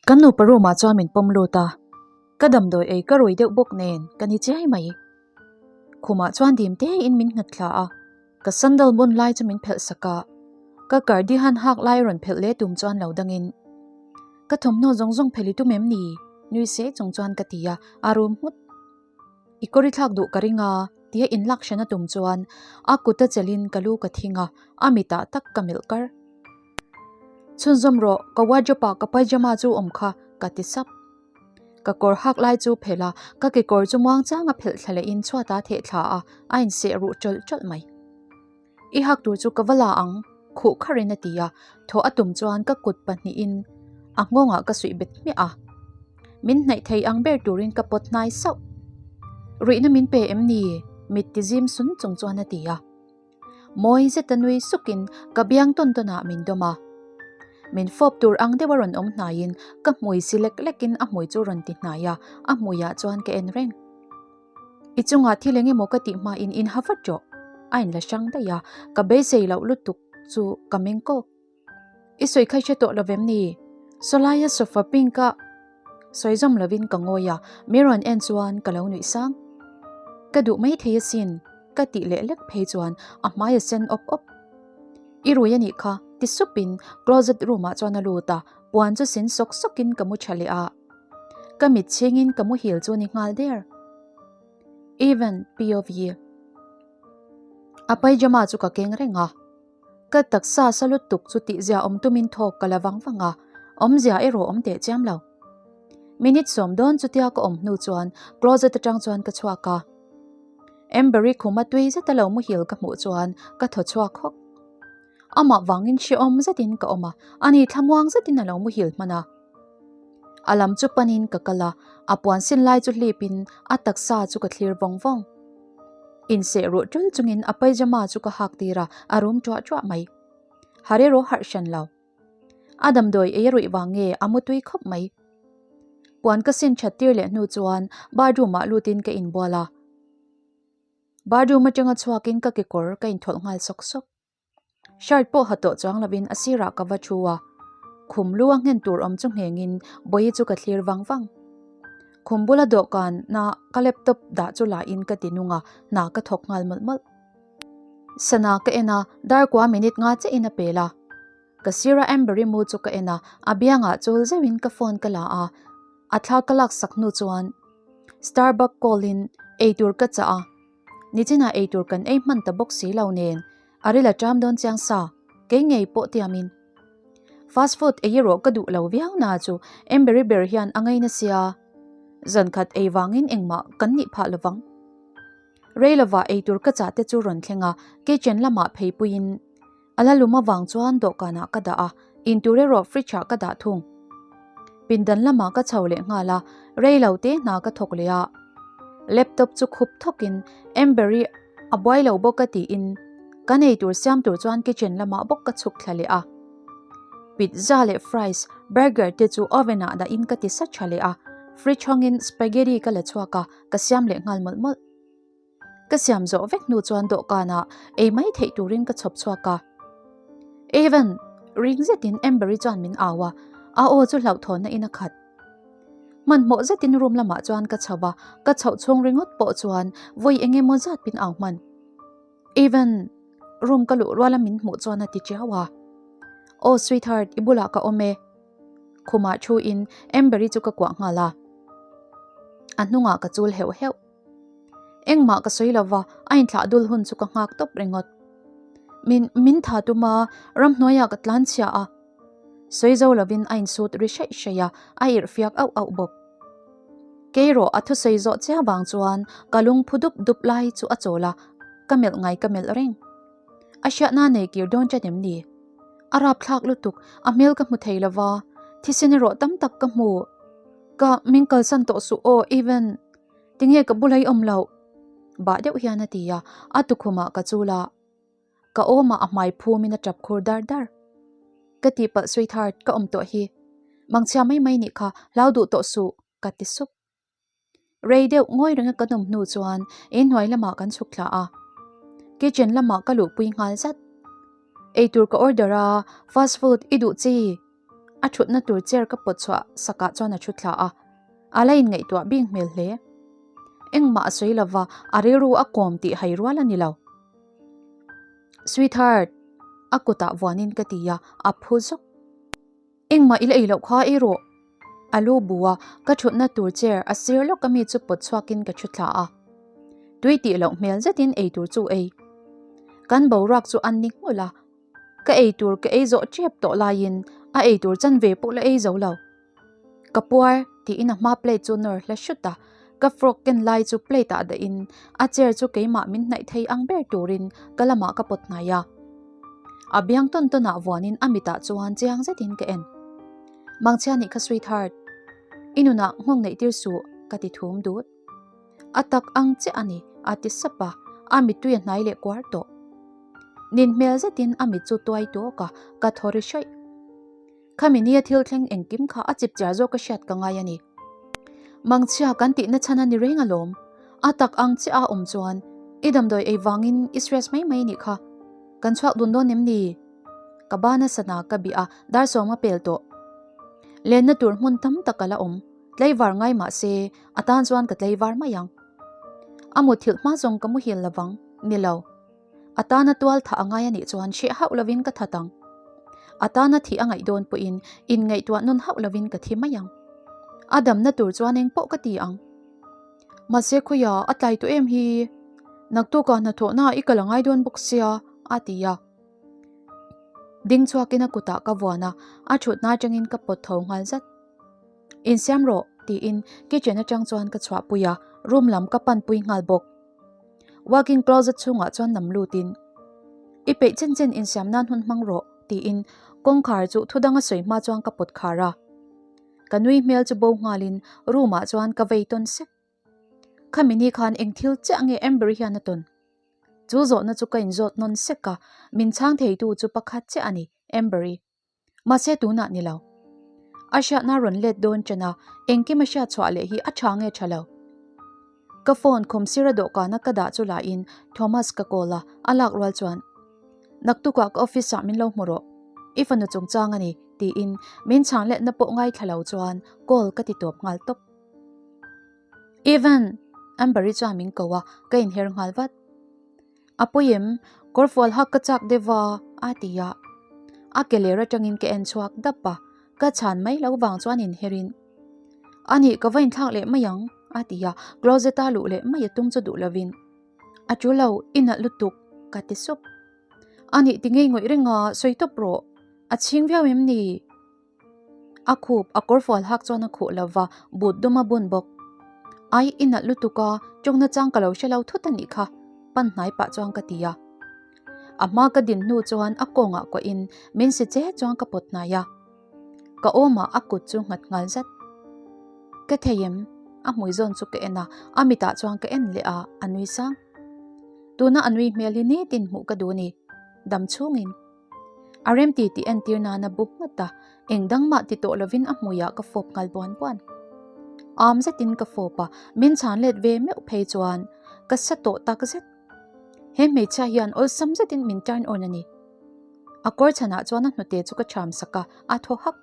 Kan nupa room ah chuan min pawm lut a, ka damdawi ei ka rui deuh bawk nen ka ni chiai mai. Khumah chuan dim te in min nghat thla a, ka sandal bun lai chu min phelh sak a, ka cardihan hak lai rawn phelh leh tum chuan lo dangin, Ka thawmhnaw zawng zawng phelh i tum em ni? nui se chung chuan ka ti a, a rum nghut. I kawri thlak duh ka ring a, tia inlak hran a tum chuan a kut a chelhin ka lu ka thing a, a mitah tak ka melh kar. Chhunzawm rawh, ka wardrobe ah ka pyjama chu awm kha, ka ti sap. Ka kawr hak lai chu phelh a, ka kekawr chu muangchang a phelh thla lehin chhuat a theh thla a, a inseh ruh tawlh tawlh mai. I hak tur chu ka va la ang, khuh kharin a ti a, thawh a tum chuan ka kut pahnihin a nghawngah ka suih bet hmiah a. Min hnaih thei ang ber turin ka pawt hnai sauh. Ruihna min pe em ni? Mit ti zim sun chung chuan a ti a. Mawi zeta nui sukin ka biang tawn tawnah min dawm a. Min fawp tur ang deuha rawn awm hnaiin ka hmui si lek lekin a hmui chu rawn ti hnai a, a hmuiah chuan ka en reng. I chungah thil eng emaw ka tih hmain in ha vat rawh, a inla hrang daih a, ka beisei loh lutuk chu ka meng kawk. I sawi kha i hre tawh lovem ni? Sawlaia sofa pink a sawi zawm lovin ka ngawi a, mi rawn en chuan ka lo nuih sang. Ka duh mai thei asin, ka tih leh lek phei chuan a hmai a sen awp awp. I rui a nih kha, ti supin closet room ah chuan a lut a, puan chu sin sawk sawkin ka mu tha leh a. Ka mit chhingin ka muhil chu ni nghal der. Even POV. A pyjama chu ka keng reng a. Ka taksa sa lutuk chu tihzia awm tumin thawk ka la vang vang a, awmzia erawh awm teh chiam lo. Minute sawm dawn chutia ka awm hnu chuan closet atang chuan ka chhuak a. Amber-i khuma tui zeta lo muhil ka hmuh chuan ka thaw chhuak hawk. Amah vangin hrehawm zetin ka awm a, ani thlamuang zetin a lo muhil hman a. A lam chu panin ka kal a, a puan sin lai chu hlipin a taksa chu ka thlir vawng vawng. Inseh ruh tul chungin a pyjama chu ka hak tir a, a rum ṭuah ṭuah mai. Har erawh harh hran lo. A damdawi ei ruih vang nge a mutui khawp mai. Puan ka sin ṭhat tir leh hnu chuan bathroom ah lutin ka inbual a. Bathroom aṭanga chhuakin ka kekawr ka inthawlh nghal sawk sawk. Shirt pawh ha tawh chuang lovin a sirah ka va thu a, khum lu a nghen tur awm chu nghengin Bawihi chu ka thlir vang vang. Khum bula dawhkan na ka laptop dah chu la in ka ti nung a, hna ka thawk nghal mawlh mawlh. Sana ka en a, dar kua minute nga chiah in a pel a. Ka sira Amber-i mu chu ka en a, a biangah chul zeuhin ka phone ka la a, a thla ka lak sak hnu chuan Starbuck call in eitur ka chah a. Nichinah eitur kan ei hman ta bawk si lo nen, a ril a ṭam dawn chiang sa, kei ngei pawh tiamin. Fast food ei erawh ka duh lo viau na chu Amber-i ber hian a ngaina sia, zan khat ei vangin engmah kan nih phah lovang. Rei lovah eitur ka chah te chu rawn thleng a, kitchen lamah pheipuiin A la lum avang chuan dawhkanah ka dah a, intur erawh fridge ah ka dah thung. Pindan lamah ka chho leh nghal a, rei lo te hna ka thawk leh a. Laptop chu khup thawkin Amber-i a buai lo bawk a tiin kan eitur siam tur chuan kitchen lamah bawk ka chhuk thla leh a. Pizza leh fries, burger te chu oven ah dahin ka ti sa tha leh a, fridge hawngin spaghetti ka la chhuak a, ka siam leh nghal mawlh mawlh. Ka siam zawh vek hnu chuan dawhkanah ei mai theih turin ka chhawp chhuak a. Evan! Ring zetin Amber-i chuan min au a, a aw chu hlauhthawnna in a khat. Hmanhmawh zetin room lamah chuan ka chho a, ka chhoh chhung ringawt pawh chuan vawi eng emaw zat min au hman. Evan! Room ka luh ruala min hmuh chuan a ti chiau a. Aw sweetheart, i bulah ka awm e. Khumah thu in Amber-i chu ka kuah nghal a. A hnungah ka chul heuh heuh. Engmah ka sawi lova, a inthlah dul hun chu ka nghak tawp ringawt. Min, min tha tum a, ramhnuaiah ka tlan chhia a. Sawi zo lovin a insut ri hraih hraih a, a irh fiak auh auh bawk. Kei rawh a thusawi zawh chiah vang chuan ka lung phu dup dup lai chu a chawl a, ka melh ngai ka melh reng. A hriatna nei kir dawn ṭan em ni? A rapthlak lutuk, a hmel ka hmu thei lova, thisen erawh tam tak ka hmu. Ka, min kalsan tawh suh aw, Evan. Tinge ka bula i awm loh? Bah deuh hian a ti a, a tukhumah ka chul a, ka awmah a hmai phumin a tap khur dar dar. Ka tihpalh sweetheart, ka awm tawh hi. Mangchhia mai mai nih kha, hlau duh tawh suh, ka ti sup. Rei deuh ngawi renga kan awm hnu chuan inhnuai lamah kan chhuk thla a, kitchen lamah ka luhpui nghal zat. Eitur ka order a, fast food i duh chi? A thutna tur chair ka pawt chhuah sakah chuan a thu thla a, a la inngaihtuah bik hmel hle. Engmah a sawi lova, a rilru a kawm tih hai rual a ni lo. Sweetheart! A kutah vuanin ka ti a, a phu zawk. Engmah i la ei loh kha ei rawh. A lu bu a, ka thutna tur chair a sir lawk ami chu pawt chhuakin ka thu thla a. Tui tih loh hmel zetin ei tur chu ei. Kan boruak chu an ni nghulh a, ka ei tur ka ei zawh tep tawh laiin a ei tur chanve pawh la ei zo lo. Ka puar tiin a hma plate chu nawr hla hrut a, ka frock ken lai chu plate ah dahin a chair chu keimah min hnaih thei ang ber turin ka lamah ka pawt hnai a. A biang tawn tawn ah vuanin a mitah chuan chiang zetin ka en. Mangchhia nih kha sweetheart, i nunah nghawng neih tir suh ka ti thum dut. A tak ang chiah a ni a ti sap a, a mittui a hnai leh kuar tawh. Nin hmel zetin a mit chu tuai tuak a, ka thaw ri hraih. Khami nia thil thleng engkim kha a chip chiar zawk ka hriat ka ngai a ni. Mangchhia kan tihna chhan a ni reng alawm. A tak ang chiah a awm chuan i damdawi ei vangin i stress mai mai nih kha. Kan chhuak dun dawn em ni? Ka bana sana ka bih a, dar sawm a pel tawh. Lenna tur hmun tam tak a la awm. Tlaivar ngai mah se a tan chuan ka tlaivar mai ang. A muthilh hma zawng ka muhil lovang. Ni lo. A tana tual thah a ngai a nih chuan hreh hauh lovin ka that ang. A tana thih a ngaih dawn pawhin inngaihtuah nawn hauh lovin ka thi mai ang. A damna tur chuan eng pawh ka ti ang. Mahse khawiah a tlai tawh em hi? Naktukah hnathawhna i kal a ngai dawn bawk sia, a ti a. Ding chhuakin a kutah ka vuan a, a thutna atangin ka pawt tho nghal zat. Insiam rawh, tiin kitchen atang chuan ka chhuahpui a, room lam ka panpui nghal bawk. Walk-in closet chhungah chuan nam lutin, I peih chen chen insiam nan hun hmang rawh, tiin kawngkhar chu thu danga sawi hma chuan ka pawt khar a. Ka nui hmel chu bo nghalin room ah chuan ka vei tawn sek. Khami ni khan eng thil chiah nge Amber-i hian a tawn? Chu zawhna chu ka inzawt nawn sek a, min chhang theitu chu pakhat chiah a ni, Amber-i. Mahse tunah ni lo. A hriatna rawn let dawn chen a, engkim a hriat chhuah leh hi a tha nge tha lo. Ka phone khum sira dawhkana ka dah chu lahin Thomas ka call a, a lak rual chuan, Naktukah ka office ah min lo hmu rawh. I fanu chungchang a ni, tiin min chhang letna pawh ngaithla lo chuan call ka ti tawp nghal tawp. Evan! Amber-i chuan min ko a, ka inher nghal vat. A pawi em? Kawrfual hak ka chak deuh va, a ti a. A ke ler atangin ka en chhuak dap a, ka chhan mai lo vang chuan inherin, A nih, ka va inthlak leh mai ang, a ti a, closet-a luh leh mai a tum chu duh lovin, A ṭul lo, i nalh lutuk, ka ti sup. A nih ti ngei ngawih reng a, sawi tawp rawh. A chhing viau em ni? A khup, a kawrfual hak chuan a khuh lo va, but dum a bun bawk. Ai, i nalh lutuk a, tawngna chang ka lo hre lo thut a nih kha, pan hnai pah chuan ka ti a. A hma ka din hnu chuan a kawngah kuahin min si che chuan ka pawt hnai a. Ka awmah a kut chu nghat nghal zat. Ka thei em? A hmui zawn chu ka en a, a mitah chuan ka en leh a, a nui sang. Tuna a nui hmel hi nitin hmuh ka duh a ni, dam chhungin. A remti tih entir nan a buk nghat a, eng dang mah ti tawh lovin a hmuiah ka fawp nghal buan buan. Am zetin ka fawp a, min chhan let ve meuh phei chuan ka sa tawh tak zet. He hmeichhia hian awlsam zetin min turn on a ni. A kawr chhanah chuan a hnute chu ka ṭham sak a, a thaw hak.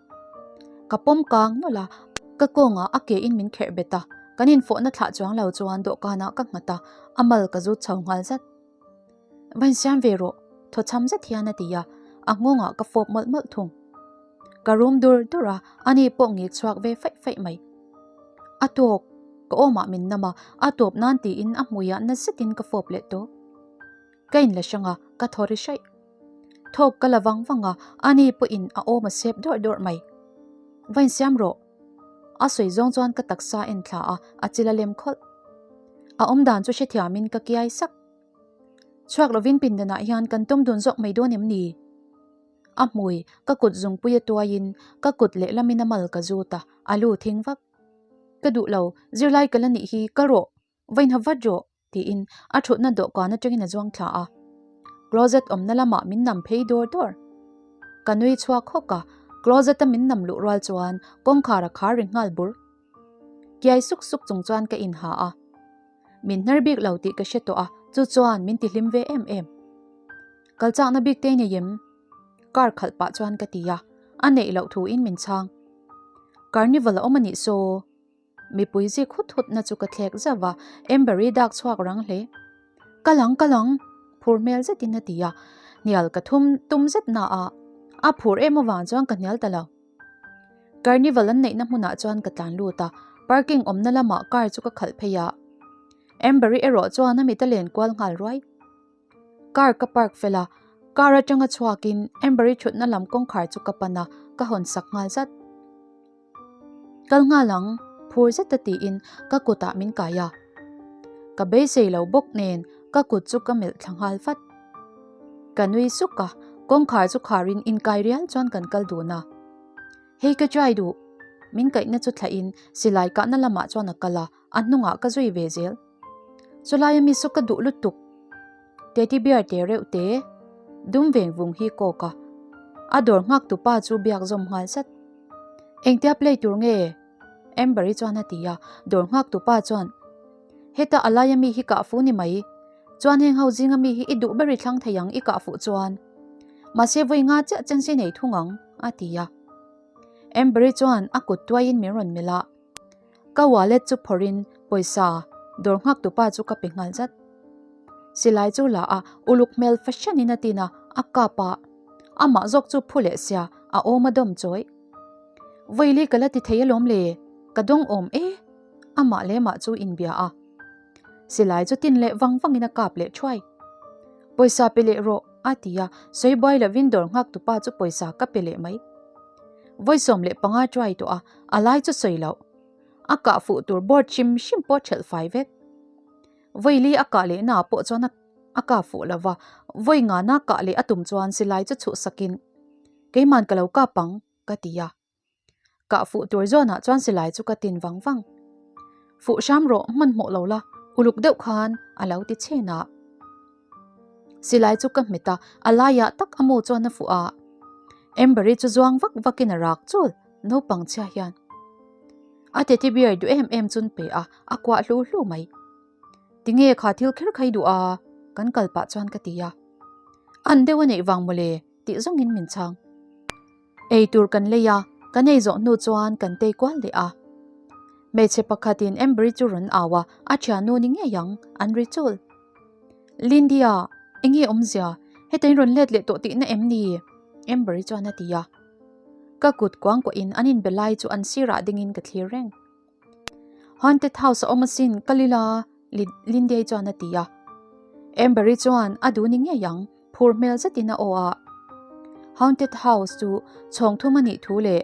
Ka pawm kang nawlh a, ka kawngah a ke in min kherh bet a, kan infawhna thlah chuang lo chuan dawhkanah ka nghat a, a mal ka zut chho nghal zat. Va insiam ve rawh, thaw chham zet hian a ti a, a nghawngah ka fawp mawlh mawlh thung. Ka rum dur dur a, ani pawh ngik chhuak ve faih faih mai. A tawk, ka awmah min nam a, a tawp nan tiin a hmuiah na zetin ka fawp leh tawp. Ka inla hrang a, ka thaw ri hraih. Thawk ka la vang vang a, ani pawhin a awm a sep dawrh dawrh mai. Va insiam rawh. A sawi zawng chuan ka taksa a enthla a, a chil a lem khawlh. A awmdan chu hrethiamin ka kiai sak. Chhuak lovin pindanah hian kan tawm dun zawk mai dawn em ni? A hmui, ka kut zungpui a tuaiin ka kut lehlamin a mal ka zut a, a lu thing vak. Ka duh lo, zirlai ka la nih hi, ka rawh, va inha vat rawh, tiin a thutna dawhkan atangin a zuang thla a. Closet awmna lamah min nam phei dawr dawr. Ka nui chhuak hawk a, closet a min nam luh rual chuan kawngkhar a khar ri nghal bur. Kiai suk suk chung chuan ka inha a. Min hnar bik lo tih ka hre tawh a, chu chuan min tihlim ve em em. Kal chakna bik te nei em? Car khalh pah chuan ka ti a. a neih loh thuin min chhang. Carnival a awm a nih saw. Mipui zik hut hut na chu ka thlek zauh a, Amber-i dak chhuak rang hle. Kal ang, kal ang, phur hmel zetin a ti a, hnial ka thum tum zet na a, a phur em avang chuan ka hnial ta lo. Carnival an neihna hmunah chuan ka tlan lut a, parking awmna lamah car chu ka khalh phei a. Amber-i erawh chuan a mit a len kual nghal ruai. Car ka park fel a, car atanga chhuakin Amber-i thutna lam kawngkhar chu ka pan a, ka hawn sak nghal zat. Kal nghal ang, phur zeta tiin ka kutah min kai a. Ka beisei lo bawk nen ka kut chu ka melh thla nghal vat. Ka nui suk a, kawngkhar chu kharin inkai rial chuan kan kal dun a. Hei ka try duh, min kaihna chu thlahin silai kahna lamah chuan a kal a, a hnungah ka zui ve zel. Chulai ami saw ka duh lutuk. Teddy bear te reuh te dum veng vung hi kawk a. A dawr nghak tu pa chu biak zawm nghal zat. Engtia play tur nge? Amber-i chuan a ti a, dawr nghak tu pa chuan Heta a lai ami hi kah fu ni mai. Chuan heng ho zing ami hi i duh ber i thlang thei ang i kah fuh chuan. Mahse vawi nga chiah chance i nei thung ang a ti a. Amber-i chuan a kut tuaiin min rawn melh a. Ka wallet chu phawrhin pawisa dawr nghak tupa chu ka pe nghal zat. Silai chu la a, uluk hmel fahranin a tin a, a kap a. Amah zawk chu phu leh sia, a awm a dawm chawih. Vawili ka la ti thei alawm le, ka dawng awm e, amah leh mah chu inbia a. Silai chu tin leh vang vangin a kap leh thuai. Pawisa pe leh rawh, a ti a, sawi buai lovin dawr nghak tupa chu pawisa ka pe leh mai. Vawi 15 try tawh a, a lai chu sawi loh. A kah fuh tur board hrim hrim pawh thelh fai vek. Vawi li a kah leh naah pawh chuan a kah fuh lo va, vawi ngana kah leh a tum chuan silai chu chhuh sakin, Keiman ka lo kap ang, ka ti a. Kah fuh tur zawnah chuan silai chu ka tin vang vang. Fuh hram rawh hmanhmawh lo la, uluk deuh khan a lo ti chhen a. Silai chu ka hmet a, a laiah tak a mu chuan a fuh a. Amber-i chu zuang vak vakin a rak chul, naupang chhia hian. A teddy bear duh em em chun pe a, a kuah hlu hlu mai. Tinge kha thil kher khai duh a? Kan kal pah chuan ka ti a. An deuh a neih vang mawle tih zawngin min chhang. Ei tur kan lei a, kan ei zawh hnu chuan kan tei kual leh a. Hmeichhe pakhatin Amber-i chu rawn au a, a thiannu ni ngei ang, an ri chul. Lindia, enge awmzia? Heta in rawn let leh tawh tihna em ni? Amber-i chuan a ti a. Ka kut kuangkuahin an inbe lai chu an sirah dingin ka thlir reng. Haunted house a awm asin, kal ila, Lindiai chuan a ti a. Amber-i chuan a duh ni ngei ang, phur hmel zetin a aw a. Haunted house chu chhawng thum a nih thu leh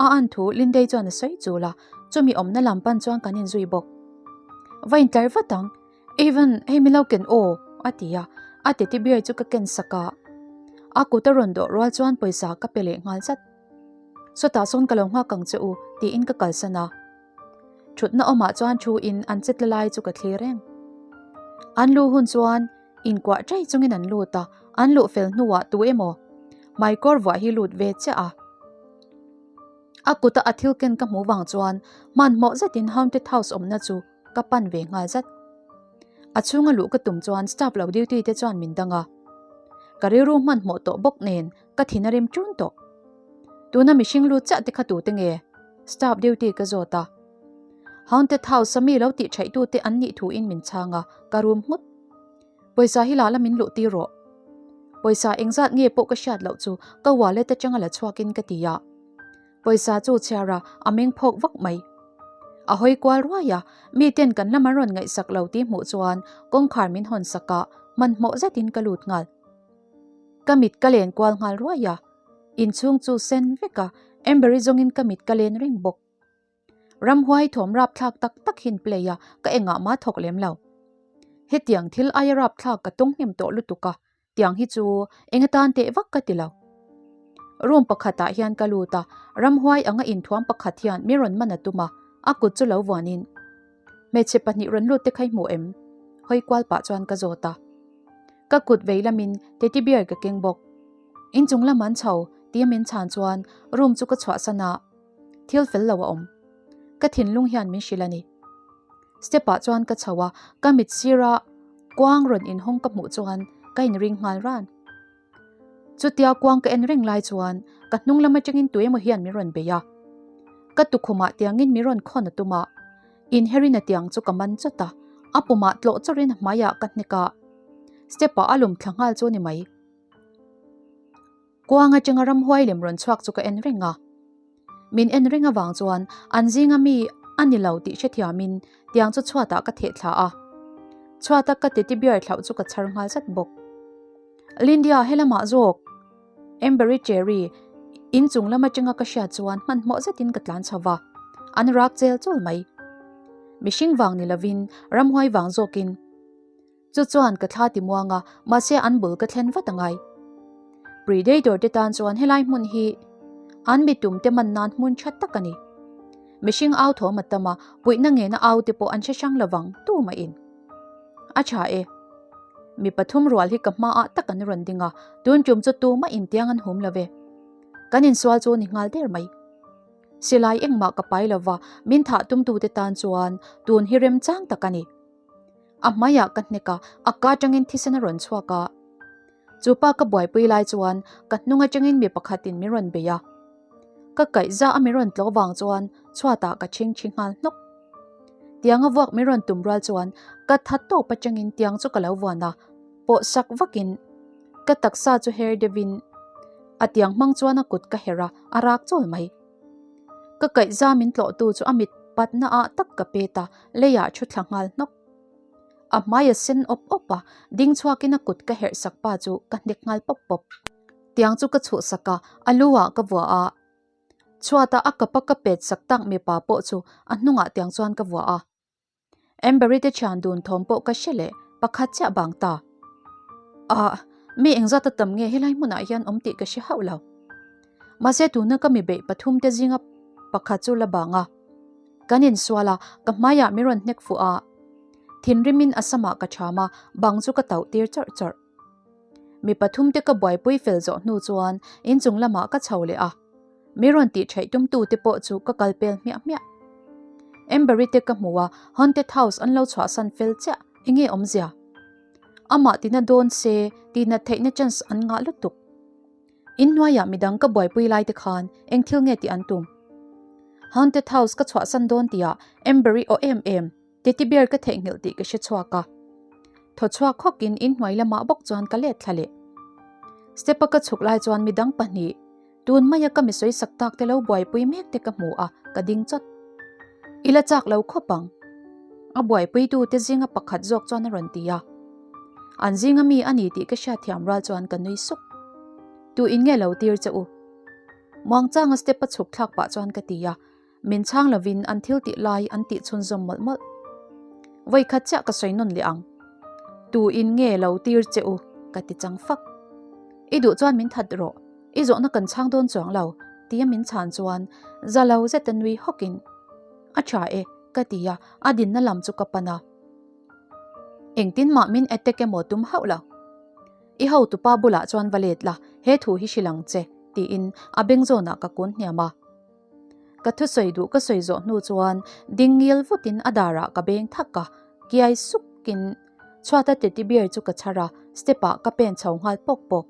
a an thu Lindiai chuan a sawi chul a, chumi awmna lam pan chuan kan inzui bawk. Va intlar vat ang, Evan, hei min lo ken aw, a ti a, a teddy bear chu ka ken sak a. A kut a rawn dawh rual chuan pawisa ka pe leh nghal zat. Sawtah sawn ka lo nghak ang che u, tiin ka kalsan a. Thutna awmah chuan thu in an che tla lai chu ka thlir reng. An lu hun chuan inkuah chai chungin an lut a, an luh fel hnuah tu emaw hmaikawr vuah hi lut ve chiah a. A kuta a thil ken ka hmuh vang chuan hmanhmawh zetin haunted house awmna chu ka pan ve nghal zat. A chhunga luh ka tum chuan staff lo duty te chuan min dang a. Ka rilru hmanhmawh tawh bawk nen Ka thin a rim ṭun tawh. Tuna mihring lut chiah te kha tute nge? Staff duty ka zawt a. Haunted house a mi lo tih ṭhaih tute an nih thuin min chhang a, ka rum nghut. Pawisa hi la la min luh tir rawh. Pawisa engzat nge pawh ka hriat loh chu ka wallet aṭanga la chhuakin ka ti a. Pawisa chu chhiar a, a meng phawk vak mai. A hawi kual ruai a, miten kan lam an rawn ngaihsak lo tih hmuh chuan kawngkhar min hawn sak a, hmanhmawh zetin ka lut nghal. Ka mit ka len kual nghal ruai a, inchhung chu sen vek a, Amber-i zawngin ka mit ka len reng bawk. Ramhuai thawm rapthlak tak tak hin play a, ka engah mah thawk lem lo. Hetiang thil aia rapthlak ka tawng hnem tawh lutuk a, tiang hi chu eng atan teh vak ka ti lo. Room pakhatah hian ka lut a, ramhuai anga inthuam pakhat hian mi rawn man a tum a, a kut chu lo vuanin, Hmeichhe pahnih rawn lut te kha i hmu em? Hawi kual pah chuan ka zawt a. Ka kut vei lamin teddy bear ka keng bawk. Inchung lam an chho tia min chhan chuan room chu ka chhuahsan a, thil fel lo a awm. Ka thinlung hian min hrilh a ni. Step ah chuan ka chho a, ka mit sira kuang rawn inhawng ka hmuh chuan ka inring nghal ran. Chutia kuang ka en reng lai chuan ka hnung lam atangin tuemaw hian min rawn bei a. Ka tukhumah tiangin min rawn khawn a tum a, inherin a tiang chu ka man chawt a, a pumah tlawh chawrhin a hmaiah ka hnek a, step ah a lum thla nghal chu a ni mai. Kuang atanga ramhuai lem rawn chhuak chu ka en reng a. Min en reng avang chuan an zinga mi a ni lo tih hrethiamin tiang chu chhuatah ka theh thla a. Chhuata ka teddy bear thlauh chu ka chhar nghal zat bawk. Lindia helamah zawk Amber-i Cherry in chung lam atanga ka hriat chuan hmanhmawh zetin ka tlan chho va, an rak chel chawl mai. Mihring vang ni lovin ramhuai vang zawkin. Chu chuan ka thla ti muang a, mahse an bul ka thlen vat a ngai. Predator te tan chuan helai hmun hi an mi tum te man nan hmun tha tak a ni. Mihring au thawm a tam a, puihna ngena au te pawh an hre hrang lovang tu mah in. A tha e. Mi pathum rual hi ka hmaah tak an rawn ding a, tun tum chu tumah in tiang an hum lo ve. Kan insual chu ni nghal der mai. Silai engmah ka pai lova, min thah tumtute tan chuan tun hi remchang tak a ni. A hmaiah ka hnek a, a ka atangin thisen a rawn chhuak a. Chu pa ka buaipui lai chuan ka hnung atangin mi pakhatin min rawn bei a. Ka kaihza a min rawn tlawh vang chuan chhuatah ka chhingchhi nghal hnawk. Tianga vuak min rawn tum rual chuan ka tha tawp atangin tiang chu ka lo vuan a, pawh sak vakin ka taksa chu her deuhin a tiang hmang chuan a kut ka herh a, a rak chawl mai. Ka kaihza min tlawhtu chu a mit patna ah tak ka pet a, leiah thu thla nghal hnawk. A hmai a sen awp awp a, ding chhuakin a kut ka herh sak pa chu ka hnek nghal pawp pawp. Tiang chu ka chhuhsak a, a lu ah ka vuah a. Chhuata a kapa ka pet sak tak mipa pawh chu a hnungah tiang chuan ka vuah a. Amber-i te thian dun thawm pawh ka hre leh pakhat chiah bang ta. Ah, mi engzat a tam nge helai hmunah hian awm tih ka hre hauh lo. Mahse tuna ka mi beih pathum te zinga pakhat chu la bang a. Kan insual a, ka hmaiah min rawn hnek fuh a. Thinrimin a samah ka cham a, bang chu ka tauh tir chawrh chawrh. Mi pathum te ka buaipui fel zawh hnu chuan inchung lamah ka chho leh a. Mi rawn tih theih tumtu te pawh chu ka kal pel hmiah hmiah. Amber-i te ka hmu a, haunted house an lo chhuahsan fel chiah, enge awmzia? Amah tina dawn se tihnat theihna chance an ngah lutuk. Inhnuaiah midang ka buaipui lai te khan eng thil nge tih an tum? Haunted house ka chhuahsan dawn tihah Amber-i aw em em. Teddy bear ka theihnghilh tih ka hre chhuak a. Thaw chhuak hawkin inhnuai lamah bawk chuan ka let thla leh. Step a ka chhuk lai chuan midang pahnih, tun maia ka mi sawi sak tak te lo buaipui mek te ka hmu a, ka ding chawt. I la chak lo khawp ang. A buaipuitu te zinga pakhat zawk chuan a rawn ti a. An zinga mi a ni tih ka hriatthiam rual chuan ka nui suk. Tu in nge lo tir che u? Muangchanga step a chhuk thlak pah chuan ka ti a. Min chhang lovin an thil tih lai an tih chhunzawm mawlh mawlh. Vawi khat chiah ka sawi nawn leh ang. Tu in nge lo tir che u? ka ti chang fak. I duh chuan min that rawh, i zawhna kan chhang dawn chuang lo, tia min chhan chuan za lo zeta nui hawkin, A tha e, ka ti a, a dinna lam chu ka pan a. Engtin mah min attack emaw tum hauh lo. I hotupa bulah chuan va let la, he thu hi hrilh ang che, tiin a beng zawnah ka kun hniam a. Ka thusawi duh ka sawi zawh hnu chuan ding ngil vutin a darah ka beng thak a, kiai sukin chhuata teddy bear chu ka chhar a, step ah ka pen chho nghal pawk pawk.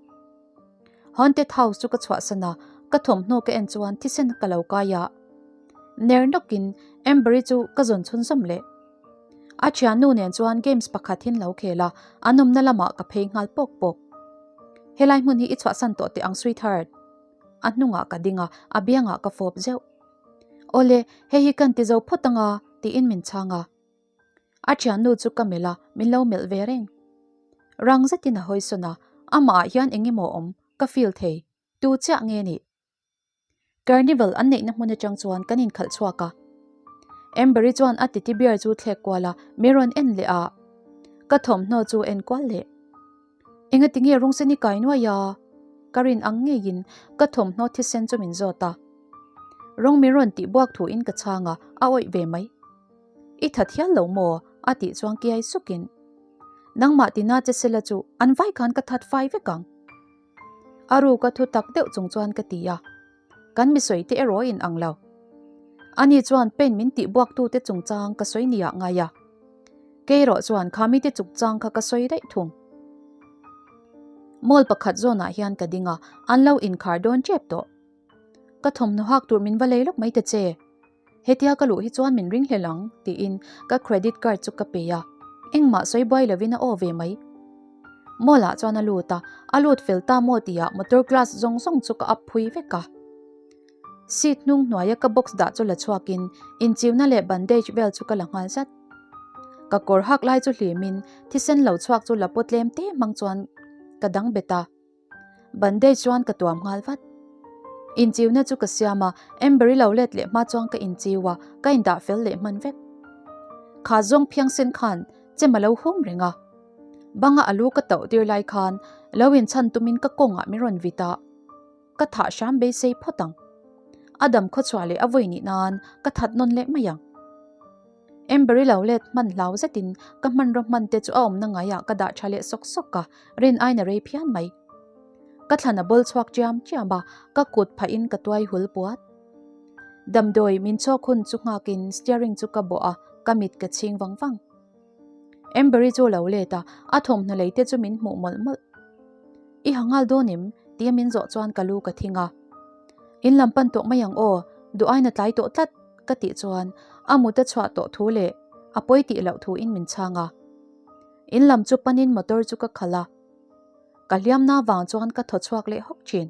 Haunted house chu ka chhuahsan a, ka thawmhnaw ka en chuan thisen ka lo kai a. Ner nawkin Amber-i chu ka zawn chhunzawm leh. A thiannu nen chuan games pakhat hin lo khel a, an awmna lamah ka phei nghal pawk pawk. Helai hmun hi i chhuahsan tawh teh ang sweetheart. A hnungah ka ding a, a biangah ka fawp zeuh. Awle, hei hi kan ti zo phawt anga, tiin min chhang a. A thiannu chu ka melh a, min lo melh ve reng. Rang zetin a hawi sawn a, amahah hian eng emaw awm, ka feel thei, tu chiah nge nih? Carnival an neihna hmun atang chuan kan inkhalh chhuak a. Amber-i chuan a titi bear chu thlek kual a, min rawn en leh a. Ka thawmhnaw chu en kual leh. Engati nge rawngsen i kai nuai a? Ka rin ang ngeiin ka thawmhnaw thisen chu min zawt a. Rawng min rawn tih buak thuin ka chhang a, a awih ve mai. I that hial lo maw? a tih chuan kiai sukin. Nangmah tina che sela chu an vai khan ka that fai vek ang. A ruka thu tak deuh chung chuan ka ti a. Kan mi sawi te erawh in ang lo. Ani chuan paint min tih buak tu te chungchang ka sawi ni ah ngai a. Kei erawh chuan kha mite chungchang kha ka sawi daih thung. Mall pakhat zawnah hian ka ding a, an lo inkhar dawn tep tawh. Ka thawmhnaw hak tur min va lei lawk mai ta che. Hetia ka luh hi chuan min ringhlel ang, tiin ka credit card chu ka pe a. Engmah sawi buai lovin a aw ve mai. Mall ah chuan a lut a, a lut fel ta maw tihah motor glass zawng zawng chu ka up phui vek a. Seat hnung hnuaia ka box dah chu la chhuakin inchiuna leh bandage vel chu ka la nghal zat. Ka kawr hak lai chu hlimin thisen lo chhuak chu la pawt tlem te hmang chuan ka dang bet a. Bandage chuan ka tuam nghal vat. Inchiuna chu ka siam a, Amber-i lo let leh hma chuan ka inchiu a, ka indah fel leh hman vek. Kha zawng phiangsen khan chem a lo hum reng a. Banga a lu ka tauh tir lai khan lo inchhan tumin ka kawngah min rawn vit a. Ka thah hram beisei phawt ang. A dam khawchhuah leh a vawi nih nan ka that nawn leh mai ang. Amber-i lo let hman hlau zetin ka hmanraw hman te chu a awmna ngaiah ka dah tha leh sawk sawk a, rin aiin a rei phian mai. Ka thlan a bawl chhuak chiam chiam a, ka kut phahin ka tuai hul puat. Damdawi min chhawk hun chu nghakin steering chu ka bawh a, ka mit ka chhing vang vang. Amber-i chu a lo let a, a thawmhnaw lei te chu min hmuh mawlh mawlh. I ha nghal dawn em? tia min zawh chuan ka lu ka thing a. In lam pan tawh mai ang aw, duh aiin a tlai tawh tlat ka tih chuan a mut a chhuah tawh thu leh a pawi tih loh thu in min chhang a. In lam chu panin motor chu ka khalh a. Ka hliamna vang chuan ka thaw chhuak leh hawk thin.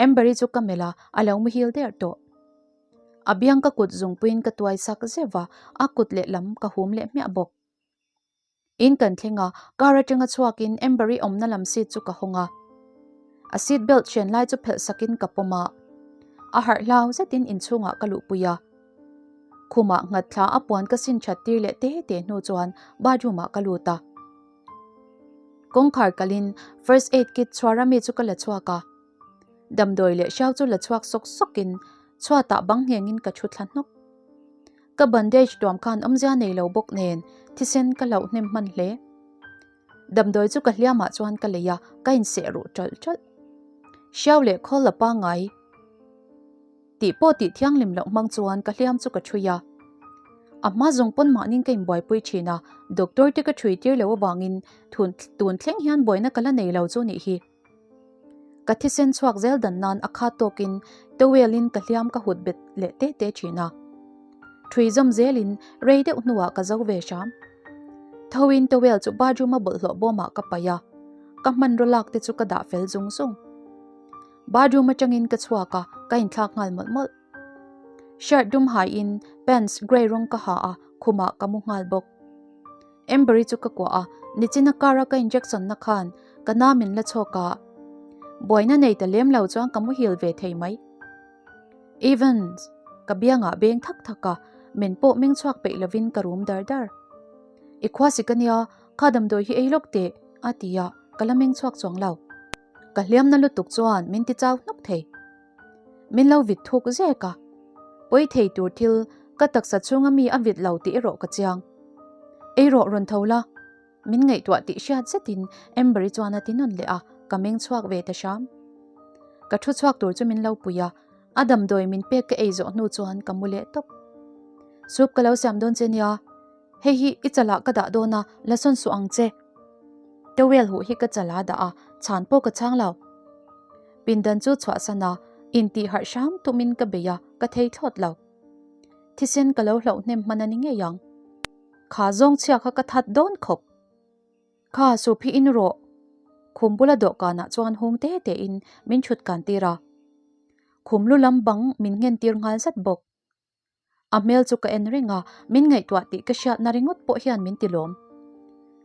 Amber-i chu ka melh a, a lo muhil der tawh. A biang ka kut zungpuiin ka tuai sak zeuh va, a kut lehlam ka hum leh hmiah bawk. In kan thleng a, car atanga chhuakin Amber-i awmna lam seat chu ka hawng a. A seat belt hren lai chu phelh sakin ka pawm a. A harh hlau zetin inchhungah ka luhpui a. Khumah nghat thla a puan ka sin that tir leh te te hnu chuan bathroom ah ka lut a. Kawngkhar kalin first aid kit chhuar ami chu ka la chhuak a. Damdawi leh hriau chu la chhuak sawk sawkin chhuatah bang nghengin ka thu thla hnawk. Ka bandage tuam khan awmzia nei lo bawk nen thisen ka hlauh hnem hman hle. Damdawi chu ka hliamah chuan ka lei a, ka inseh ruh ṭalh ṭalh. Hriau leh khawl la pangngai tih pawh tih thianghlim loh hmang chuan ka hliam chu ka ṭhui a. A hma zawng pawn mahnin ka inbuaipui ṭhin a, doctor te ka ṭhui tir loh avangin tun thleng hian buaina ka la nei lo chu nih hi. Ka thisen chhuak zel dan nan a khat tawkin towel in ka hliam ka hut bet leh te te thin a. Thui zawm zelin rei deuh hnuah ka zo ve hram. Thoin towel chu bathroom a bawlhhlawh bawmah ka paih a, ka hmanraw lak te chu ka dah fel zung zung. Bathroom atangin ka chhuak a, ka inthlak nghal mawlh mawlh. Shirt dum haiin pants grey rawng ka ha a, khumah ka mu nghal bawk. Amber-i chu ka kuah a, nichina car a ka injection na khan ka na min la chhawk a, buaina nei ta lem lo chuan ka muhil ve thei mai. Evans! Ka biangah beng thak thak a, men pawh meng chhuak peih lovin ka rum dar dar. I khua sik ania, kha damdawi hi ei lawk teh, a ti a, ka la meng chhuak chuang lo. Ka hliamna lutuk chuan min ti chau hnawk thei. Min lo vit thuk zek a, pawi thei tur thil ka taksa chhunga mi a vit lo tih erawh ka chiang. Ei rawh rawn tho la, min ngaihtuah tih hriat zetin Amber-i chuan a ti nawn leh a, ka meng chhuak ve ta hram. Ka thu chhuak tur chu min lo pui a, a damdawi min pek ka ei zawh hnu chuan ka mu leh tawp. Soup ka lo siam dawn che nia, hei hi i chalah ka dah dawn a, la sawn suh ang che. Towel huh hi ka chalah a dah a, chhan pawh ka chhang lo. Pindan chu chhuahsan a, intih harh hram tumin ka bei a, ka thei thlawt lo. Thisen ka lo hlauh hnem hman a ni ngei ang. Kha zawng chhia kha ka that dawn khawp. Kha sup hi in rawh. Khum bula dawhkanah chuan hung te tein min thut kan tir a. Khum lu lam bang min nghen tir nghal zat bawk. A hmel chu ka en reng a, min ngaihtuah tih ka hriatna ringawt pawh hian min ti lawm.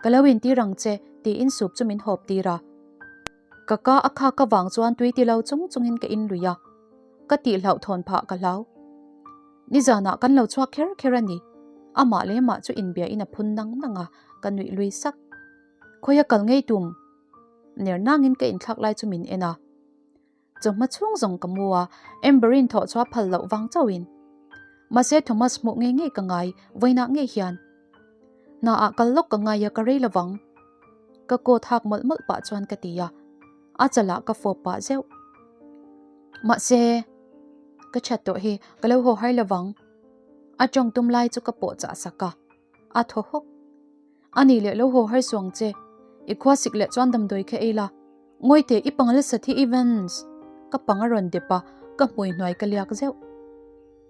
Ka lo intir ang che, tiin sup chu min hawp tir a. Ka ka a khak avang chuan tui ti lo chung chungin ka in lui a, ka tih hlauhthawn phah ka hlau. Nizanah kan lo chhuak kher kher a ni, amah leh mah chu inbiahin a phun nang nang a, ka nuih lui sak. Khawia kal ngei tum? Ner nangin ka inthlak lai chu min en a. Chawhma chhung zawng ka mu a, Amber-in thawh chhuah phal loh vang chauhin. Mahse Thomas hmuh ngei ngei ka ngai, vawiinah ngei hian. Hna ah kal lawk ka ngai a, ka rei lovang. Ka coat hak mawlh mawlh pah chuan ka ti a, a chalah ka fawp pah zeuh. Mahse, ka chat tawh hi ka lo haw har lovang. A tawng tum lai chu ka pawh chah sak a, a thaw hawk. A nih leh lo haw har suang che. I khua sik leh chuan damdawi kha ei la. Ngawi teh i pang la sat hi Evans! Ka pang a rawn dep a, Ka hmui hnuai ka liak zeuh.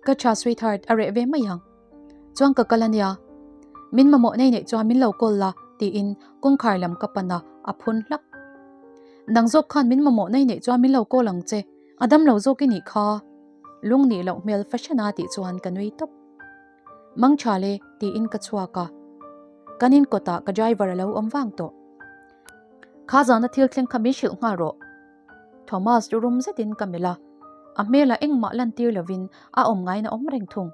Ka tha sweetheart a reh ve mai ang. Chuan ka kal ania. Min mamawh nei neih chuan min lo call la tiin kawngkhar lam ka pan a, a phun hlak. Nang zawk khan min mamawh nei neih chuan min lo call ang che, a dam lo zawk i nih kha. Lung nih loh hmel fahran a tih chuan ka nui tawp. Mang tha le tiin ka chhuak a. Kan in kawtah ka driver a lo awm vang tawh. Kha zana thil thleng kha min hrilh nghal rawh. Thomas chu rum zetin ka melh a, a hmelah engmah lantir lovin a awm ngaiin a awm reng thung.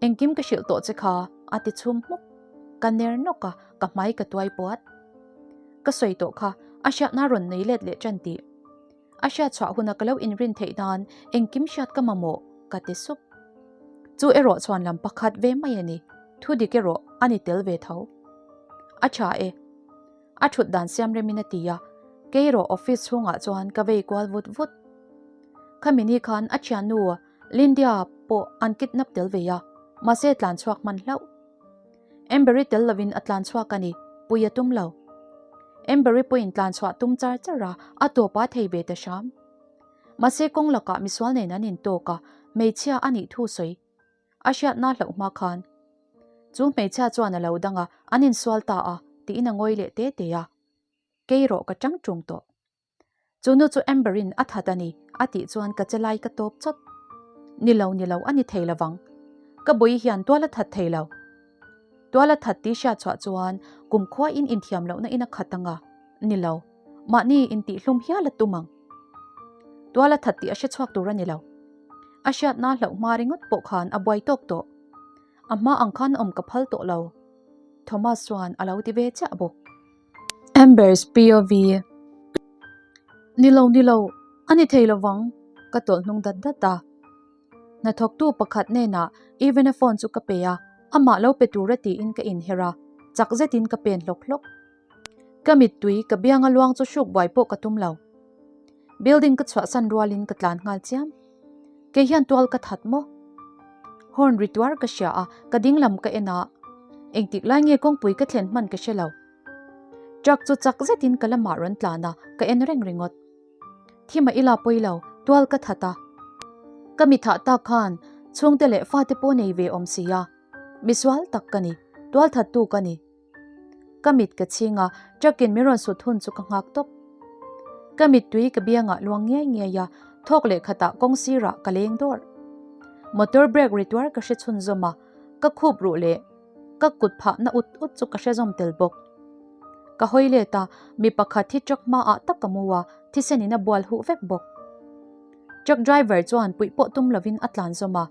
Engkim ka hrilh tawh che kha a ti chhum hmuk. Ka ner nawk a, ka hmai ka tuai puat. Ka sawi tawh kha a hriatna rawn nei let leh tan tih. A hriat chhuah huna ka lo inrin theih nan engkim hriat ka mamawh ka ti sup. Chu erawh chuan lam pakhat ve mai a ni, thu dik erawh a ni tel ve tho. A tha e. A thut dan siam remin a ti a, kei erawh office chhungah chuan ka vei kual vut vut. Khami ni khan a thiannu Lindia pawh an kidnap tel ve a, mahse tlan chhuak hman hlauh. Amber-i tel lovin a tlan chhuak a ni, pui a tum lo. Amber-i pawhin tlan chhuah tum char char a, a tawp a thei ve ta hram. Mahse kawng lakah misual nen an intawk a, hmeichhia a nih thu sawi. A hriatna hlauh hma khan chu hmeichhia chuan a lo dang a, an insual ta a, tiin a ngawi leh te te a. Kei rawh ka tang tung tawh. Chu nu chu Amber-in a that a ni, a tih chuan ka che lai ka tawp chawt. Ni lo, ni lo, a ni thei lovang. Ka bawi hian tual a that thei lo. Tual a that tih hriat chhuah chuan kumkhuain inthiam lohna in a khat ang a, ni lo, mahni intihhlum hial a tum ang. Tual a that tih a hre chhuak tur a ni lo. A hriatna hlauh hma ringawt pawh khan a buai tawk tawh. A hma ang khan awm ka phal tawh lo. Thomas chuan a lo ti ve chiah bawk. Embers POV Ni lo, ni lo, a ni thei lovang, ka tawlh hnung dat dat a. Hnathawktu pakhat hnenah Even-a phone chu ka pe a, amah lo pe tura tiin ka inher a, chak zetin ka pen hlawk hlawk. Ka mittui ka bianga luang chu hruk buai pawh ka tum lo. Building ka chhuahsan rualin ka tlan nghal chiam. Kei hian tual ka that maw? Horn ri tuar ka hria a, ka ding lam ka en a. Engtik lai nge kawngpui ka thlen hman ka hre lo. Truck chu chak zetin ka lamah rawn tlan a, ka en reng ringawt. Thima ila pawi lo, tual ka that a. Ka mi thah tak khan chhungte leh fate pawh nei ve awm si a. Misual tak ka ni, tual thattu ka ni. Ka mit ka chhing a, truck in min rawn sut hun chu ka nghak tawp. Ka mittui ka biangah luang ngiai ngiai a, thawk leh khatah kawng sirah ka leng dawrh. Motor brake ri tuar ka hre chhunzawm a, ka khup ruh leh ka kut phah na ut ut chu ka hre zawm tel bawk. Ka hawi let a, mi pakhat hi truck hmaah tak ka mu a, thisen in a bual huh vek bawk. Truck driver chuan puih pawh tum lovin a tlan zawm a.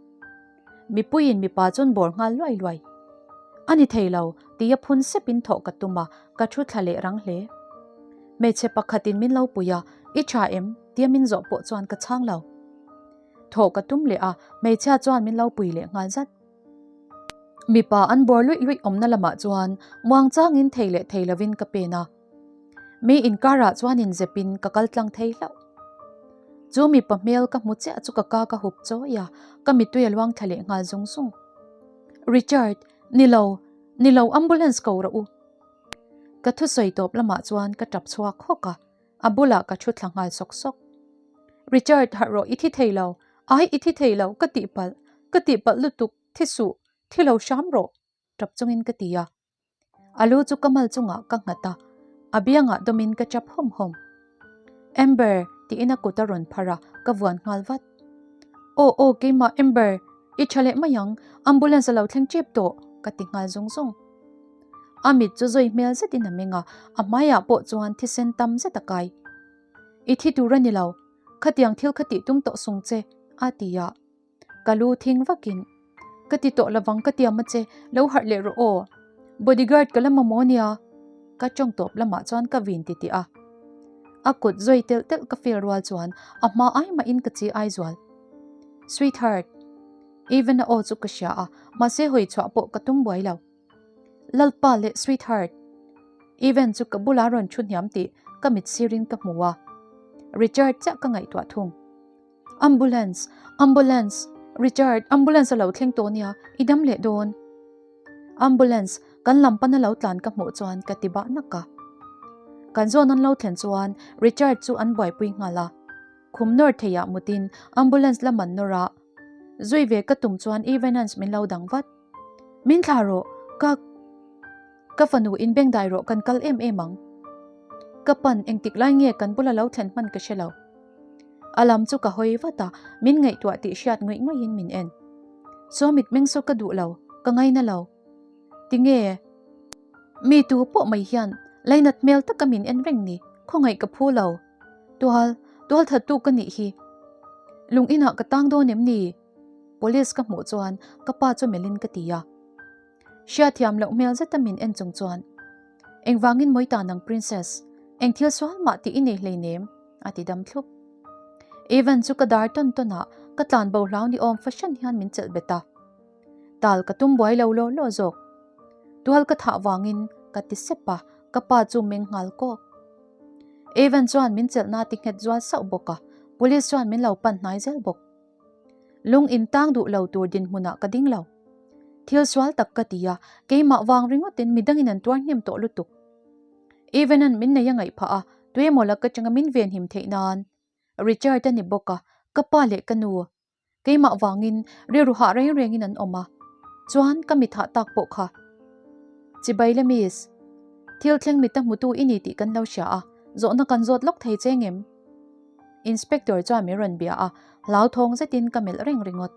Mipuiin mipa chuan bawr nghal luai luai. A ni thei lo, tia phun sepin thawh ka tum a, ka thu thla leh rang hle. Hmeichhe pakhatin min lo pui a, I tha em? tia min zawh pawh chuan ka chhang lo. Thawh ka tum leh a, hmeichhia chuan min lo pui leh nghal zat. Mipa an bawr luih luih awmna lamah chuan muangchangin thei leh thei lovin ka pen a. Mi inkarah chuan inzepin ka kal tlang thei hlauh. Chu mipa hmel ka hmu chiah chu ka ka ka hup chawi a, ka mittui a luang thla leh nghal zung zung. Richard, ni lo, ni lo ambulance ko rawh u. Ka thusawi tawp lamah chuan ka tap chhuak hawk a, a bulah ka thu thla nghal sawk sawk. Richard, harh rawh, i thi thei lo, ai i thi thei lo, ka tihpalh, ka tihpalh lutuk, thi suh, thi lo hram rawh, tap chungin ka ti a. A lu chu ka mal chungah ka nghat a, a biangah dawmin ka chap hawm hawm. Amber tiin a kut a rawn phar a, ka vuan nghal vat. Aw aw keimah Amber, i tha leh mai ang, ambulance a lo thleng tep tawh ka ti nghal zung zung. A mit chu zawi hmel zetin a meng a, a hmaiah pawh chuan thisen tam zet a kai. I thi tur a ni lo, khatiang thil kha tih tum tawh sung che a ti a. Ka lu thing vakin, Ka ti tawh lovang ka tiam a che, lo harh leh rawh aw. Bodyguard ka la mamawh nia. Ka tawng tawp lamah chuan ka vin ti tih a. A kut zawi telh telh ka feel rual chuan a hma ai mahin ka chi ai zual. Sweetheart. Even a aw chu ka hria a, mahse hawi chhuah pawh ka tum buai lo. Lalpa leh sweetheart. Even chu ka bula rawn thu hniam tih ka mit sirin ka hmu a. Richard chiah ka ngaihtuah thung. Ambulance! Ambulance! Richard, ambulance a lo thleng tawh nia, i dam leh dawn. Ambulance, kan lam pana lo tlan ka hmuh chuan ka ti bah nak a. Kan zawn an lo thlen chuan Richard chu an buaipui nghal a. Khum nawr theiah mutin ambulance lam an nawr a, zui ve ka tum chuan Evanance min lo dang vat. Min thlah rawh, ka ka fanu in bengdai rawh kan kal em em ang. Ka pan engtik lai nge kan bula lo thlen hman ka hre lo. A lam chu ka hawi vat a, min ngaihtuah tih hriat ngawih ngawihin min en. Saw mitmeng saw ka duh lo, ka ngaina lo. Tinge? Mi tu pawh mai hian lainat hmel taka min en reng ni, khawngaih ka phu lo. Tual, tual thattu ka nih hi. Lung inah ka tang dawn em ni? Police ka hmuh chuan ka pa chu melhin ka ti a. Hriatthiam loh hmel zeta min en chung chuan, Engvangin mawi ta nang Princess, eng thil sual mah tih i nei hleinem, a ti dam thlup. Evan chu ka dar tawn tawn a, ka tlan bo hlau ni awm fahran hian min chelh bet a. Tal ka tum buai lo law law zawk. Tual ka thah vangin ka ti sep a, ka pa chu meng nghal kawk. Evan chuan min chelhna ti nghet zual sauh bawk a, police chuan min lo pan hnai zel bawk. Lung in tang duh lo tur dinhmunah ka ding lo. Thil sual tak ka ti a, keimah vang ringawtin midangin an tuar hnem tawh lutuk. Evan-a'n min nei a ngaih phah a, tuemaw lak atanga min venhim theih nan Richard a ni bawk a, ka pa leh ka nu keimah vangin rilru hah reng rengin an awm a, chuan ka mithah tak pawh kha. Chibai le miss, thil thleng mita hmutu i ni tih kan lo hria a, zawhna kan zawt lawk thei che ngem? Inspector chuan min rawn bia a, hlauthawng zetin ka melh reng ringawt.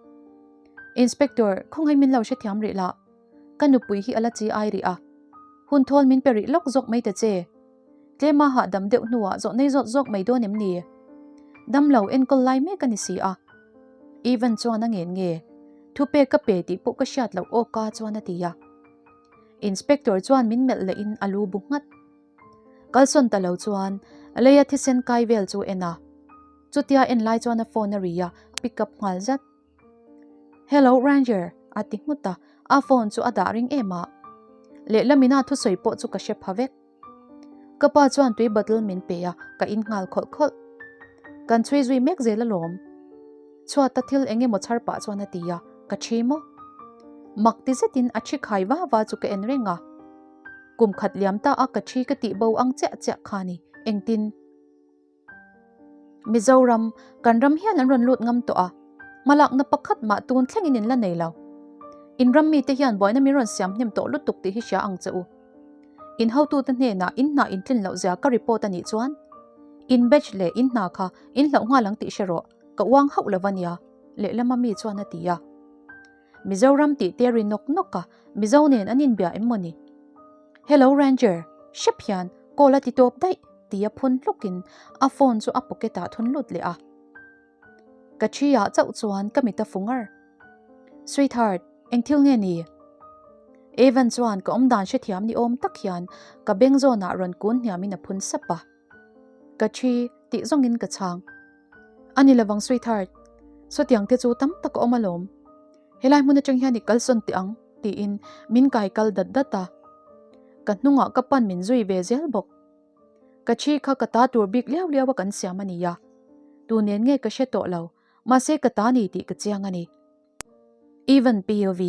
Inspector, khawngaih min lo hrethiam rih lah. Ka nupui hi a la chi ai rih a. Hun thawl min pe rih lawk zawk mai ta che. Tlema hahdam deuh hnuah zawh nei zawt zawk mai dawn em ni? Damlo enkawl lai mek a ni si a. Ivan chuan a ngen nge? Thupek ka pe tih pawh ka hriat loh aw ka chuan a ti a. Inspector chuan min melh lehin a lu bu nghat. Kalsawn ta lo chuan leia thisen kai vel chu en a. Chutia en lai chuan a phone a ri a, a pick up nghal zat. Hello Ranger, a ti nghut a, a phone chu a dah ring em a. Lehlamina thusawi pawh chu ka hre pha vek. Ka pa chuan tui bottle min pe a, ka in nghal khawlh khawlh. Kan chhui zui mek zel alawm. Chhuata thil eng emaw chhar pah chuan a ti a, ka thi maw? Mak ti zetin a thi khai va va chu ka en reng a. Kum khat liam ta a ka thi ka tih bo ang chiah chiah kha ni, engtin? Mizoram, kan ram hian an rawn lut ngam tawh a, hmalakna pakhat mah tun thlengin in la nei lo. In ram mite hian buaina min rawn siam hnem tawh lutuk tih hi hria ang che u. In hotute hnenah in hna in tlin loh zia ka report a nih chuan in batch leh in hna kha in hlauh nghal ang tih hre rawh, ka uang hauh lo a nia, lehlama mi chuan a ti a. Mizoram tih te ri nawk nawk a, Mizo nen an inbia em maw ni? Hello Ranger, hrep hian call a ti tawp daih tia phun hlukin a phone chu a pocket ah thun lut leh a. Ka thi ah chauh chuan ka mit a fu ngar. Sweetheart, eng thil nge ni? Evan chuan ka awmdan hrethiam ni awm tak hian ka beng zawnah rawn kun hniamin a phun sap a. Ka thi tih zawngin ka chhang. A ni lovang sweetheart, sawtiang te chu tam tak a awm alawm. Helai hmun atang hian i kalsawn teh ang tiin min kai kal dat dat a. Ka hnungah ka pan min zui ve zel bawk. Ka thi kha ka ta tur bik liau liau a kan siam a ni a. Tu nen nge ka hre tawh lo, mahse ka ta ni tih ka chiang a ni. Evan POV.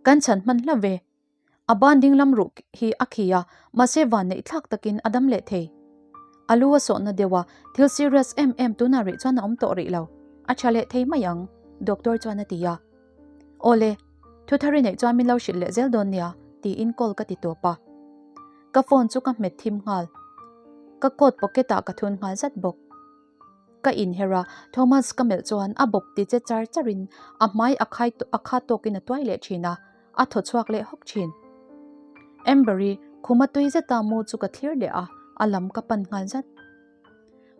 Kan chhan hman hla ve. A ban ding lam ruh hi a khi a, mahse van neih thlak takin a dam leh thei. A lu a sawhna deuh a, thil serious em em tunah rih chuan a awm tawh rih lo. A tha leh thei mai ang, doctor chuan a ti a. Awle, thu thar i neih chuan min lo hrilh leh zel dawn nia, tiin call ka ti tawp a. Ka phone chu ka hmet thim nghal. Ka coat pocket ah ka thun nghal zat bawk. Ka inher a, Thomas ka melh chuan a bawp ti che char charin a hmai a khai a kha tawkin a tuai leh thin a, a thaw chhuak leh hawk thin. Amber-i khuma tui zeta mu chu ka thlir leh a, a lam ka pan nghal zat.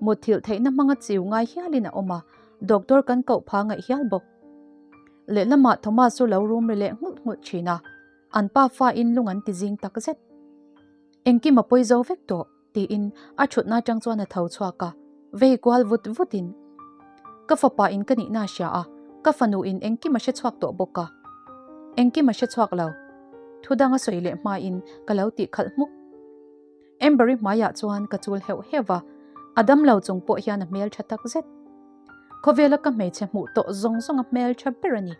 Mutthilh theihna hmanga chiu ngai hialin a awm a, doctor kan koh pha ngaih hial bawk. Lehlamah Thomas chu lo rum ri leh nghulh nghulh thin a, an pa fa in lung an ti zing tak zet. Engkim a pawi zo vek tawh. Tiin a thutna atang chuan a tho chhuak a, vei kual vut vutin, Ka fapa in ka nihna a hria a, ka fanu in engkim a hre chhuak tawh bawk a. Engkim a hre chhuak lo. Thu dang a sawi leh hmain ka lo tih khalh hmuk. Amber-i hmaiah chuan ka chul heuh heuh va, a dam lo chung pawh hian a hmel tha tak zet. Khawvela ka hmeichhe hmuh tawh zawng zawng a hmel tha ber a ni.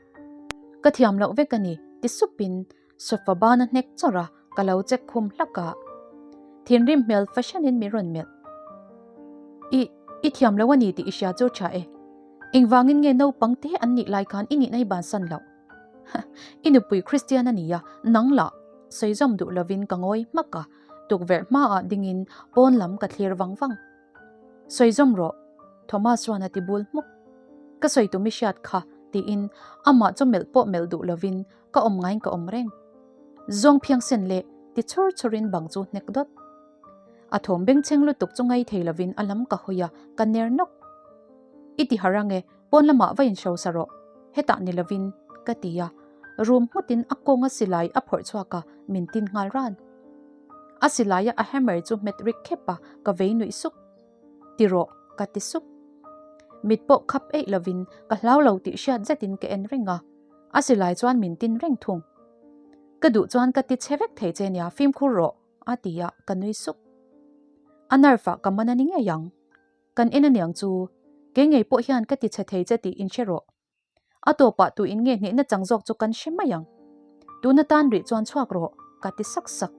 Ka thiam loh vek a ni, ti supin Sofa ban a hnek chawrh a, ka lo check khum hlak a. Thinrim hmel fahranin min rawn melh. I. I thiam lo a ni tih i hria chu tha e. Engvangin nge naupang te an nih lai khan i nihna i bansan loh? I nupui Kristian a nia, nang lah sawi zawm duh lovin ka ngawi hmak a, tukverh hmaah dingin pawn lam ka thlir vang vang. Sawi zawm rawh, Thomas chuan a ti bul hmuk. Ka sawi tum i hriat kha, tiin amah chu melh pawh melh duh lovin ka awm ngaiin ka awm reng. Zawng phiangsen leh ti chhur chhurin bang chu hnek dawt. A thawm bengchheng lutuk chu ngai thei lovin a lam ka hawi a, ka ner nawk. I ti harh ange, pawn lamah va inhrosa rawh, hetah ni lovin, ka ti a. Rum nghutin a kawnga silai a phawrh chhuak a, min tin nghal ran. A silaia a hammer chu hmet rik khep a, ka vei nuih suk. Ti rawh, ka ti sup. Mit pawh khap eih lovin ka hlau lo tih hriat zetin ka en reng a, a silai chuan min tin reng thung. Ka duh chuan ka ti chhe vek thei che nia, fimkhur rawh, a ti a, ka nui suk. A nerve ah ka man a ni ngei ang. Kan en aniang chu, kei ngei pawh hian ka ti chhe thei che tih inhre rawh. A tawpah tu in nge hnehna chang zawk chu kan hre mai ang. Tuna tan rih chuan chhuak rawh, ka ti sak sak.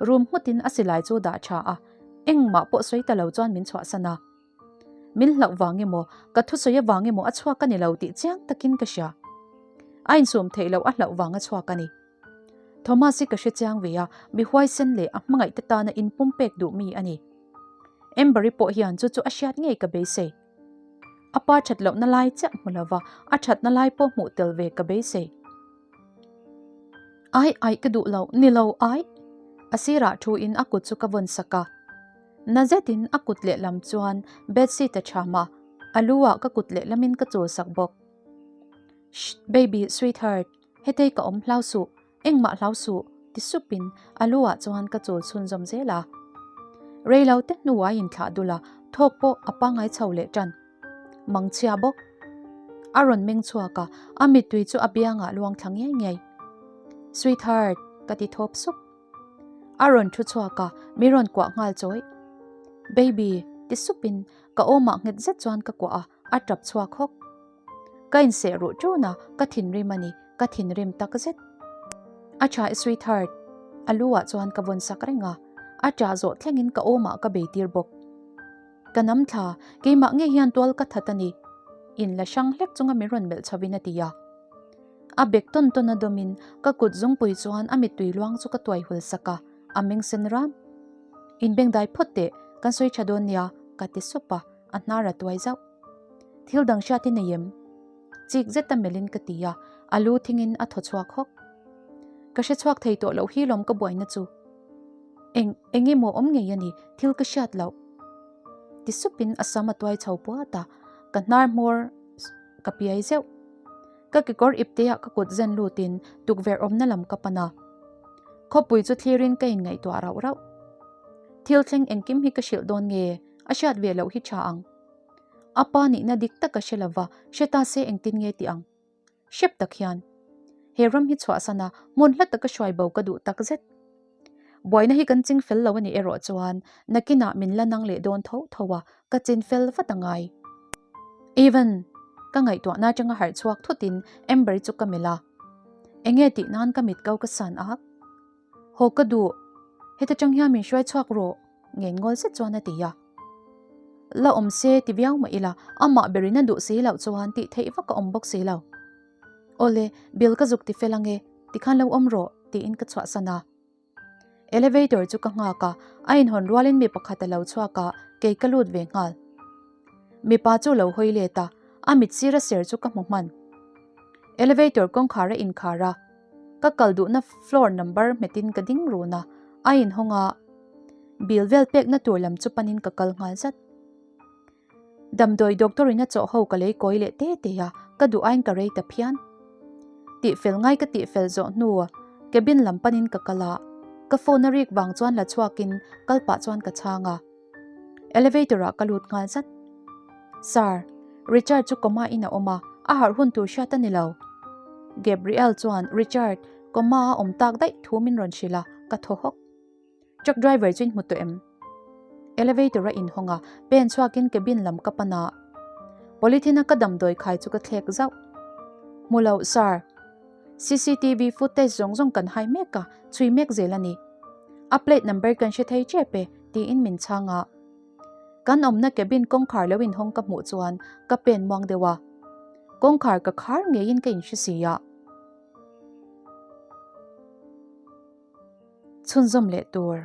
Room nghutin a silai chu dah tha a, engmah pawh sawi ta lo chuan min chhuahsan a. Min hlauh vang emaw, ka thusawi avang emaw a chhuak a ni lo tih chiang takin ka hria. A insum theih loh a hlauh vang a chhuak a ni. Thomas hi ka hre chiang ve a, mi huaisen leh a hmangaihte tana inpumpek duh mi a ni. Amber-i pawh hian chu chu a hriat ngei ka beisei. A pa that lohna lai chiah hmu lova, a thatna lai pawh hmuh tel ve ka beisei. Ai ai ka duh lo, ni lo ai. A sirah thu in a kut chu ka vawn sak a. Na zetin a kut lehlam chuan bedsheet a cham a, a lu ah ka kut lehlamin ka chul sak bawk. Shh baby sweetheart, hetei ka awm hlau suh, Engmah hlau suh, ti supin a lu ah chuan ka chawl chhunzawm zel a. Rei lo te hnuah a inthlah dul a, thawk pawh a pangngai chho leh tan. Mangchhia bawk. A rawn meng chhuak a, a mittui chu a biangah luang thla ngiai ngiai. Sweetheart, ka ti thawp sup. A rawn thu chhuak a, mi rawn kuah nghal chawih. Baby, ti supin ka awmah nghet zet chuan ka kuah a, a tap chhuak hawk. Ka inseh ruh ṭun a, ka thinrim a ni, ka thinrim tak zet. A ṭha e sweetheart, a lu ah chuan ka vawn sak reng a, a ṭah zawh thlengin ka awmah ka bei tir bawk. Ka nam thla, keimah ngei hian tual ka that a ni, in la hrang hlek chunga min rawn melh chho in a ti a. A bek tawn tawn a dawmin ka kut zungpui chuan a mittui luang chu ka tuai hul sak a, a meng sen ram. Inbengdai phawt teh, kan sawi ṭha dawn nia, ka ti sup a, a hnar a tuai zauh. Thil dang hriat i nei em? Chik zeta melhin ka ti a, a lu thingin a thaw chhuak hawk. Ka hre chhuak thei tawh loh hi lawm ka buaina chu. Eng, eng emaw awm ngei a ni, thil ka hriat loh. Ti supin a sam a tuai chho puat a, ka hnar hmawr ka piai zeuh. Ka kekawr ipteah ka kut zen lutin tukverh awmna lam ka pan a. Khawpui chu thlirin ka inngaihtuah rauh rauh. Thil thleng engkim hi ka hrilh dawn nge, a hriat ve loh hi tha ang. A pa nihna dik tak a hre lova, hre ta se engtin nge tih ang? Hrep tak hian. He ram hi chhuahsan a, hmun hla taka hruai bo ka duh tak zet. Buaina hi kan ching fel lo a nih erawh chuan nakinah min la nang leh dawn tho tho a, ka chin fel vat a ngai. Evan! Ka ngaihtuahna atanga harh chhuak thutin Amber-i chu ka melh a. Enge tih nan ka mit ko ka san ak. Haw ka duh, heta tang hian min hruai chhuak rawh, ngen ngawl zet chuan a ti a. La awm se ti viau mah ila, amah berin a duh si loh chuan tih theih vak a awm bawk si lo. Awle, bill ka zuk ti fel ange, tikhan lo awm rawh, tiin ka chhuahsan a. Elevator chu ka nghak a, a inhawn rualin mi pakhat a lo chhuak a, kei ka lut ve nghal. Mipa chu lo hawi let a, a mit sira ser chu ka hmu hman. Elevator kawngkhar a inkhar a, Ka kal duhna floor number hmetin ka ding run a, a inhawng a, bill vel pekna tur lam chu panin ka kal nghal zat. Damdawi doctor in a chawh ho ka lei kawi leh te te a, ka duh aiin ka rei ta phian. Tihfel ngai ka tihfel zawh hnu cabin lam panin ka kal a, ka phone a rik vang chuan la chhuakin kal pah chuan ka chhang a. Elevator ah ka lut nghal zat. Sir, Richard chu coma in a awm a, a harh hun tur hriat a ni lo. Gabriel chuan Richard coma a awm tak daih thu min rawn hrilh a, ka thaw hawk. Truck driver chu in hmu tawh em? Elevator a inhawng a, pen chhuakin cabin lam ka pan a. Polythene a ka damdawi khai chu ka thlek zauh. Hmu lo, sir. Cctv footage zawng zawng kan hai mek a, chhui mek zel a ni. A plate number kan hre thei tep e, tiin min chhang a. Kan awmna cabin kawngkhar lo inhawng ka hmuh chuan ka pen muang deuh a. Kawngkhar ka khar ngeiin ka inhre si a. Chhunzawm leh tur.